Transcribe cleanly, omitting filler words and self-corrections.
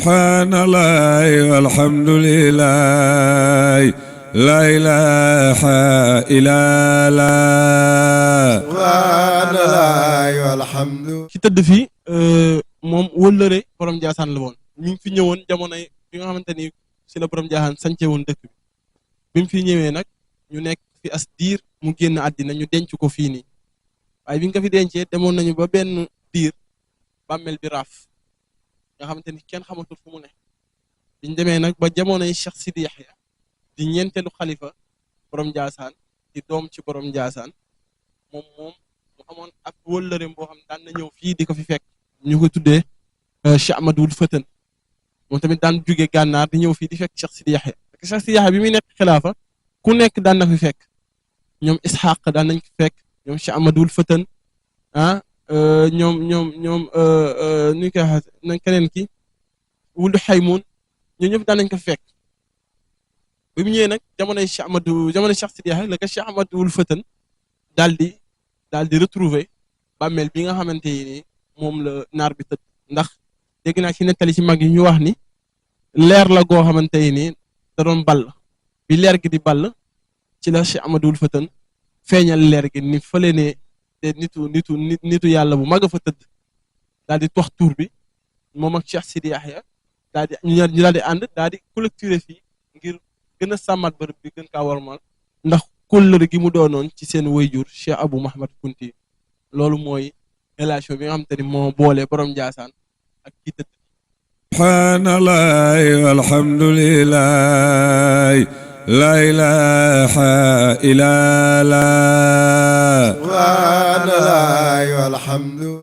سبحان الله والحمد لله لا إله إلا الله سبحان الله والحمد ki tëdd fii moom wëllëre borom Ndiassane la woon mi ngi fi ñëwoon jamonoy bi nga xamante ni si la borom Ndiassane sance woon dëkk bi mu fi ñëwee nag ñu nekk fi as diir mu génn àddina ñu denc ko fii nii waaye bi nga ko fi dencee demoon nañu ba benn diir bàmmeel bi raaf nga xamante ni kenn xamatul fu mu ne biñ demee nag ba jamonoy Cheikh Sidi Yaxya di ñeenteelu xalifa borom Ndiassane di doom ci borom Ndiassane moom mu amoon ak wëllëreem boo xam daan na ñëw fii di ko fi fekk ñu ko tuddee Cheikh Ahmadul Fëtën moom tamit daan jóge gànnaar di ñëw fii di fekk Cheikh Sidi Yaxya parce que Cheikh Sidi Yaxya bi muy nekk xilaafa ku nekk daan na fi fekk ñoom Ishaq daan nañ fi fekk ñoom Cheikh Ahmadul Fëtën ñoom nu ñu koy waxee nañ keneen ki wuldu xaymun ñoo ñëpp daan nañ ko fi fekk bi mu ñëwee nag jamonoy Cheikh Sidi Yaxya la ko Cheikh Ahmadul Fëtën daal di retrouver bàmmeel bi nga xamante ni moom la naar bi tëdd ndax dégg naa ci nettali ci mag yi ñu wax ni leer la goo xamante ni da doon ball bi leer gi di ball ci la Cheikh Ahmadul Fëtën feeñal leer gi ni fële ne te nitu yàlla bu mag a fa tëdd daal di tox tuur bi moom ak Cheikh Sidi Yaxya ñu daal di ànd daal di collecté fii ngir gën a sàmmat bërëb bi gën kaa warmal ndax kóllëre gi mu doonoon ci seen wayjur Cheikh Abou Mahmad Kunti loolu mooy relation bi nga xamante ni moo boole borom Ndiassane ak kii tëdd سبحان الله والحمد لله لا إله إلا الله سبحان الله والحمد